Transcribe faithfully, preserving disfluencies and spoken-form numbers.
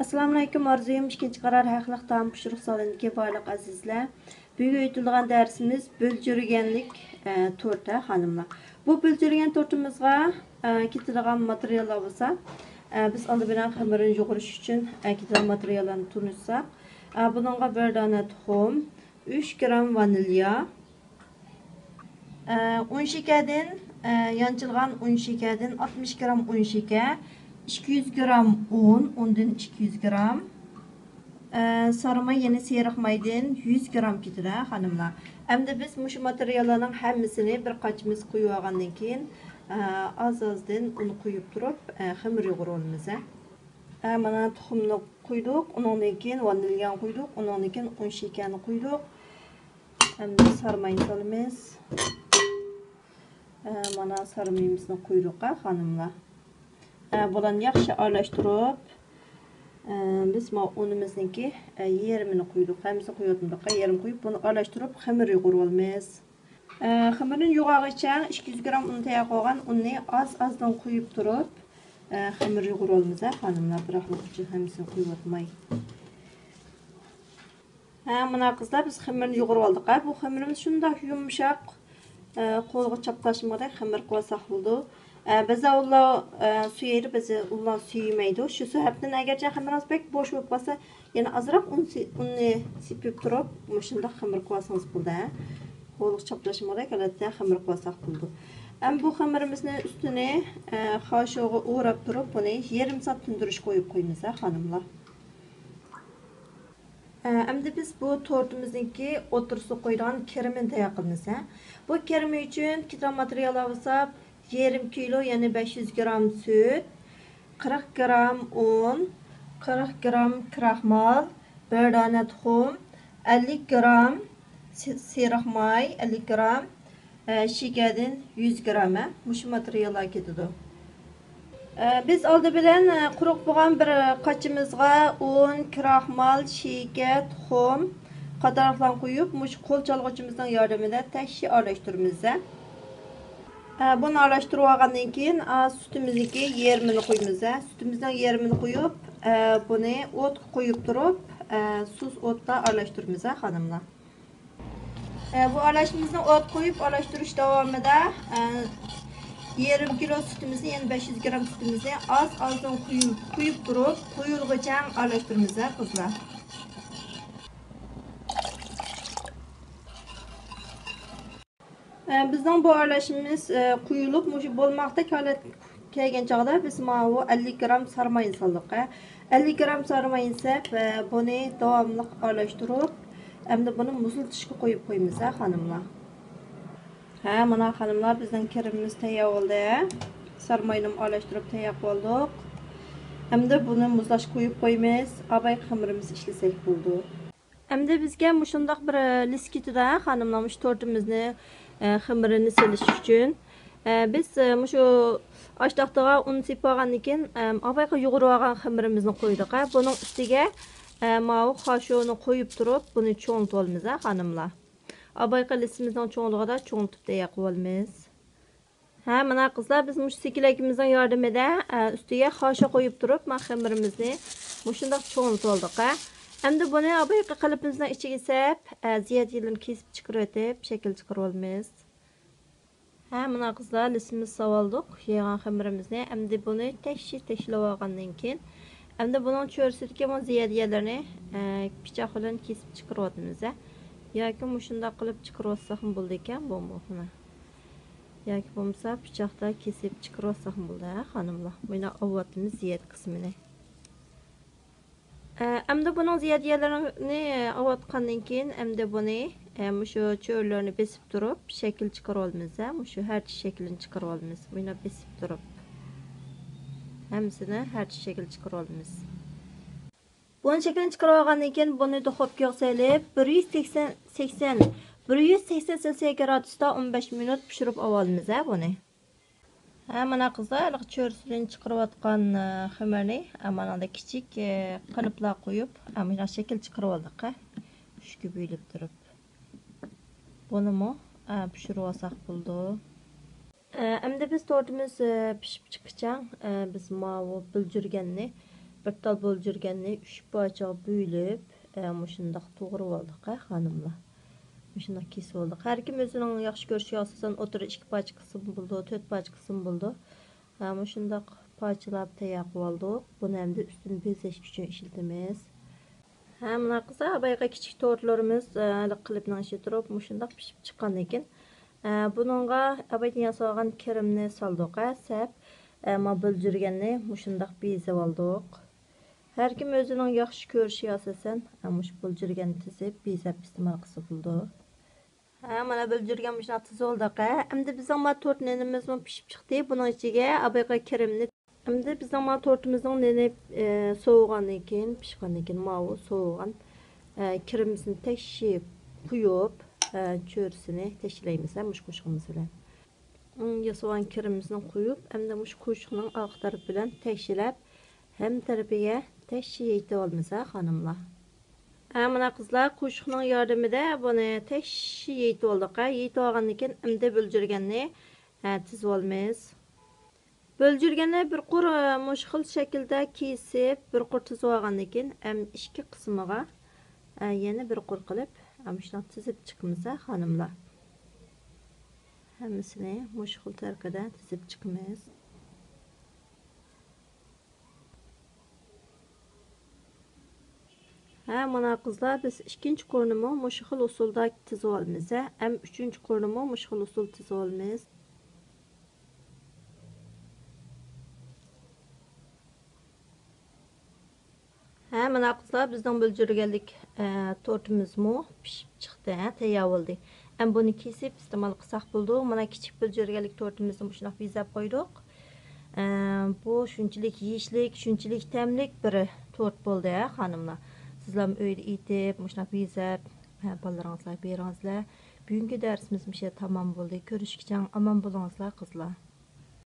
ئەسسالامۇئەلەيكۇم، ئارزۇيۇم ئىككىنچى قارار ھەقلىق تائام پىشۇرۇق سالونىدىكى بارلىق ئەزىزلەر. بۈگۈن ئېيتىلىدىغان دەرسىمىز بۆلجۈرگەنلىك، ئە، تورتا، خانىملار. بۇ بۆلجۈرگەن تورتىمىزغا، ئە، كېتىدىغان ماتېرىياللار بولسا، ئە، بىز ئالدى بىلەن خېمىرنى يۇغۇرۇش ئۈچۈن، ئە، كېتىدىغان ماتېرىياللارنى تونۇشساق، ئە، بۇنىڭغا بىر دانە تۇخۇم، ئۈچ گرام ۋانىليا، ئە، ئۇن شېكەردىن، ئە، يانچىلغان ئۇن شېكەردىن ئاتمىش گرام ئۇن شېكەر، ئىككى يۈز گرام ئۇن، ئۇندىن ئىككى يۈز گرام، ئە، سارىماي، يەنى سېرىق مايدىن يۈز گرام كېتىدۇ، خانىملار. ئەمدى بىز مۇشۇ ماتېرىياللارنىڭ ھەممىسىنى بىر قاچىمىز قۇيۇۋالغاندىن كېيىن، ئە، ئاز-ئازدىن ئۇن قۇيۇپ تۇرۇپ، ئە، خېمىر يۇغۇرۇۋالىمىز، ھە. ئە، مانا تۇخۇمنى قۇيدۇق، ئۇنىڭدىن كېيىن ۋانىليانى قۇيدۇق، ئۇنىڭدىن كېيىن ئۇن شېكەرنى قۇيدۇق. ئەمدى سارىماينى سالىمىز. ئە، مانا سارىمىيىمىزنى قۇيدۇق، ھە، خانىملار. ئە، بۇلارنى ياخشى ئارىلاشتۇرۇپ، ئە، بىز مانا ئۇنىمىزنىڭكى، ئە، يېرىمىنى قۇيدۇق. ھەممىسىنى قۇيۇۋاتمىدۇق، يېرىم قۇيۇپ، بۇنى ئارىلاشتۇرۇپ، خېمىر يۇغۇرۇۋالىمىز. ئە، خېمىرنى يۇغارغىچە ئىككى يۈز گرام ئۇن تەييار قىلغان ئۇننى ئاز-ئازدىن قۇيۇپ تۇرۇپ، ئە، خېمىر يۇغۇرۇۋالىمىز، ھە، خانىملار. بىراقلا ئۈچۈن ھەممىسىنى قۇيۇۋاتماي. ھە، مانا قىزلار، بىز خېمىرنى يۇغۇرۇۋالدۇق، ھە. بۇ خېمىرىمىز شۇنداق يۇمشاق، ئە، قولغا چاپلاشمىغۇدەك خېمىر قىلىۋالساق بولىدۇ. ئە، بەزى ئۇلار، ئە، سۆيىدۇ، بەزى ئۇلار سۆيمەيدۇ. شۇ سەۋەبتىن ئەگەرچە خېمىرىڭىز بەك بوش بولۇپ قالسا، يەنە ئازراق ئۇن سې-، ئۇننى سېپىپ تۇرۇپ، مۇشۇنداق خېمىر قىلىۋالسىڭىز بولىدۇ، ھە. قولغا چاپلاشمىغۇدەك ھالەتتە خېمىر قىلىۋالساق بولىدۇ. ئەمما بۇ خېمىرىمىزنى ئۈستىنى، ئە، خاشوغا ئوراپ تۇرۇپ، بۇنى يېرىم سائەت تىندۇرۇشقا قويۇپ قويىمىز، ھە، خانىملار. ئە، ئەمدى بىز بۇ تورتىمىزنىڭكى ئوتتۇرىسىغا قويىدىغان كىرىمىنى تەييار قىلىمىز، ھە. بۇ كىرىمى ئۈچۈن كېتىدىغان ماتېرىياللار بولسا، يېرىم كىلو، يەنى بەش يۈز گرام سۈت، قىرىق گرام ئۇن، قىرىق گرام كراخمال، بىر دانە تۇخۇم، ئەللىك گرام سې-، سېرىق ماي، ئەللىك گرام، ئە، شېكەردىن يۈز گرام، ئە، مۇشۇ ماتېرىياللار كېتىدۇ. ئە، بىز ئالدى بىلەن، ئە، قۇرۇق بولغان بىر قاچىمىزغا ئۇن، كراخمال، شېكەر، تۇخۇم قاتارلىقلارنى قۇيۇپ، مۇشۇ قول چالغۇچىمىزنىڭ ياردىمىدە تەكشى ئارىلاشتۇرىمىز. ئە، بۇنى ئارىلاشتۇرۇۋالغاندىن كېيىن، ئا، سۈتىمىزنىڭكى يېرىمىنى قۇيىمىز. ئە، سۈتىمىزنىڭ يېرىمىنى قۇيۇپ، ئە، بۇنى ئوتقا قويۇپ تۇرۇپ، ئە، سۇس ئوتتا ئارىلاشتۇرىمىز، ئە، خانىملار. ئە، بۇ ئارىلاشمىمىزنى ئوتقا قويۇپ ئارىلاشتۇرۇش داۋامىدا، ئە، يېرىم كىلو سۈتىمىزنى، يەنى بەش يۈز گرام سۈتىمىزنى ئاز-ئازدىن قۇيۇپ، قۇيۇپ تۇرۇپ، قۇيۇلغۇچە ئارىلاشتۇرىمىز، ھە، قىزلار. ئە، بىزنىڭ بۇ ئارىلاشمىمىز، ئە، قۇيۇلۇپ، مۇشۇ بولماقتەك ھالەتكە كەلگەن چاغدا بىز ماۋۇ ئەللىك گرام سارىماينى سالدۇق، ھە. ئەللىك گرام سارىماينى سېلىپ، ئە، بۇنى داۋاملىق ئارىلاشتۇرۇپ، ئەمدى بۇنى مۇزلىتىشقا قويۇپ قويىمىز، ھە، خانىملار. ھە، مانا خانىملار، بىزنىڭ كىرىمىمىز تەييار بولدى. سارىماينىمۇ ئارىلاشتۇرۇپ تەييار قىلىۋالدۇق. ئەمدى بۇنى مۇزلاشقا قويۇپ قويىمىز. ئاۋاي خېمىرىمىز ئىشلىسەك بولىدۇ. ئەمدى بىزگە مۇشۇنداق بىر، ئە، لىس كېتىدۇ، ھە، خانىملار، مۇشۇ تورتىمىزنى، ئە، خېمىرىنى سېلىش ئۈچۈن. ئە، بىز، ئە، مۇشۇ ئاش تاختىغا ئۇن سېپىۋالغاندىن كېيىن، ئە، ئاۋايقا يۇغۇرۇۋالغان خېمىرىمىزنى قويدۇق، ھە. بۇنىڭ ئۈستىگە، ئە، ماۋۇ خاشونى قويۇپ تۇرۇپ، بۇنى چوڭىتىۋالىمىز، ھە، خانىملار. ئاۋايقا لىسىمىزنىڭ چوڭلۇقىدا چوڭىتىپ تەييار قىلىۋالىمىز. ھە، مانا قىزلار، بىز مۇشۇ سېكىلەكىمىزنىڭ ياردىمىدە، ئە، ئۈستىگە خاشا قويۇپ تۇرۇپ، مانا خېمىرىمىزنى مۇشۇنداق چوڭلىتىۋالدۇق، ھە. ئەمدى بۇنى ئاۋايقا قېلىپىمىزنىڭ ئىچىگە سەپ، ئە، زىيادىيەرلىرىنى كېسىپ چىقىرىۋېتىپ، شەكىل چىقىرىۋالىمىز. ھە، مانا قىزلار، لىسىمىز ساۋالدۇق، يىغان خېمىرىمىزنى. ئەمدى بۇنى تەكشى تەكشىلىۋالغاندىن كېيىن، ئەمدى بۇنىڭ چۆرىسىدىكى بۇ زىيادىيەرلىرىنى، ئە، پىچاق بىلەن كېسىپ چىقىرىۋاتىمىز، ھە. ياكى مۇشۇنداق قىلىپ چىقىرىۋاتساقمۇ بولىدىكەن، بۇمۇ، مانا. ياكى بولمىسا پىچاقتا كېسىپ چىقىرىۋاتساقمۇ بولىدۇ، ھە، خانىملار؟ مانا ئاۋۇۋاتىمىز زىيادە قىسمىنى. ئە، ئەمدى بۇنىڭ زىيادە يەرلىرىنى ئاۋۇۋاتقاندىن كېيىن، ئەمدى بۇنى، ئە، مۇشۇ چۆرىلەرنى بېسىپ تۇرۇپ شەكىل چىقىرىۋالىمىز، ھە، مۇشۇ ھەرچە شەكلىنى چىقىرىۋالىمىز. مانا بېسىپ تۇرۇپ ھەممىسىنى ھەرچە شەكىل چىقىرىۋالىمىز. بۇنى شەكلىنى چىقىرىۋالغاندىن كېيىن، بۇنى دۇخوپكىغا سېلىپ، بىر يۈز سەكسەن، سەكسەن، بىر يۈز سەكسەن سېلسىيە گرادۇستا ئون بەش مىنۇت پىشۇرۇپ ئاۋالىمىز، ھە، بۇنى. ھە، مانا قىزلار، ھېلىقى چۆرىسىدىن چىقىرىۋاتقان، ئە، خېمىرنى، ئە، ماناندا كىچىك، ئە، قېلىپلار قويۇپ، ئە، مانا شەكىل چىقىرىۋالدۇق، ھە. ئۈچكە بۆلۈپ تۇرۇپ. بۇنىمۇ، ئە، پىشۇرۇۋالساق بولىدۇ. ئە، ئەمدى بىز تورتىمىز، ئە، پىشىپ چىققىچە، ئە، بىز ماۋۇ بۆلجۈرگەننى، بىر تال بۆلجۈرگەننى ئۈچ پارچىغا بۆلۈپ، ئە، مۇشۇنداق توغرىۋالدۇق، ھە، خانىملار. مۇشۇنداق كېسىۋالدۇق. ھەر كىم ئۆزىنىڭ ياخشى كۆرۈشىگە ئاساسەن ئوتتۇرا ئىككى پارچە قىلسىمۇ بولىدۇ، تۆت پارچە قىلسىمۇ بولىدۇ. ھە، مۇشۇنداق پارچىلاپ تەييار قىلىۋالدۇق. بۇنى ئەمدى ئۈستىنى بېزەش ئۈچۈن ئىشلىتىمىز. ھە، مۇناقىزا ئابايغا كىچىك تورتلىرىمىز، ئە، ھېلىقى قېلىپنىڭ ئىچىدە تۇرۇپ، مۇشۇنداق پىشىپ چىققاندىكىن، ئە، بۇنىڭغا ئابايدىن ياسالغان كىرىمنى سالدۇق، ھە، سەپ، ئە، ما بۆلجۈرگەننى مۇشۇنداق بېزىۋالدۇق. ھەر كىم ئۆزىنىڭ ياخشى كۆرۈشىگە ئاساسەن، ئە، مۇشۇ بۆلجۈرگەننى تىزىپ، بېزەپ ئىستېمال قىلسا بولىدۇ. ھە، مانا بۆلجۈرگەن مۇشۇنداق تىزىۋالدۇق، ھە. ئەمدى بىزنىڭ ما تورت نېنىمىزمۇ پىشىپ چىقتى. بۇنىڭ ئىچىگە ئابايغا كىرىمنى. ئەمدى بىزنىڭ ما تورتىمىزنىڭ نېنى، ئە، سوۋۇغاندىن كېيىن، پىشقاندىن كېيىن ماۋۇ سوۋۇغان، ئە، كىرىمىمىزنى تەكشى قۇيۇپ، ئە، چۆرىسىنى تەكشىلەيمىز، ھە، مۇشۇ قوشۇقىمىز بىلەن. ئۇم، ياسىغان كىرىمىمىزنى قۇيۇپ، ئەمدى مۇشۇ قوشۇقنىڭ ئارقا تەرىپى بىلەن تەكشىلەپ، ھەممە تەرىپىگە تەكشى يېيىتىۋالىمىز، ھە، خانىملار. ھە، مانا قىزلار، قوشۇقنىڭ ياردىمىدە بۇنى تەكشى يېيىتىۋالدۇق، ھە. يېيىتىۋالغاندىن كېيىن ئەمدى بۆلجۈرگەننى، ھە، تىزىۋالىمىز. بۆلجۈرگەننى بىر قۇر، ئە، مۇشۇ خىل شەكىلدە كېسىپ، بىر قۇر تىزىۋالغاندىن كېيىن، ئەم، ئىككى قىسمىغا، ئە، يەنە بىر قۇر قىلىپ، ئە، مۇشۇنداق تىزىپ چىقىمىز، ھە، خانىملار. ھەممىسىنى مۇشۇ خىل تەرىقىدە تىزىپ چىقىمىز. ھە، مانا قىزلار، بىز ئىككىنچى قۇرنىمۇ مۇشۇ خىل ئۇسۇلدا تىزىۋالىمىز، ھە. ئەم ئۈچىنچى قۇرنىمۇ مۇشۇ خىل ئۇسۇلدا تىزىۋالىمىز. ھە، مانا قىزلار، بىزنىڭ بۆلجۈرگەنلىك، ئە، تورتىمىزمۇ پىشىپ چىقتى، ھە، تەييار بولدى. ئەم بۇنى كېسىپ ئىستېمال قىلساق بولىدۇ. مانا كىچىك بۆلجۈرگەنلىك تورتىمىزنى مۇشۇنداق بېزەپ قويدۇق. ئە، بۇ شۇنچىلىك يېيىشلىك، شۇنچىلىك تەملىك بىر تورت بولدى، ھە، خانىملار. سىزلەرمۇ ئۆيدە ئېتىپ، مۇشۇنداق بېزەپ، ھە، بالىلىرىڭىزلارغا بېرىڭىزلەر. بۈگۈنكى دەرسىمىز مۇشۇ يەردە تامام بولدى. كۆرۈشكىچە ئامان بولۇڭىزلار، قىزلار.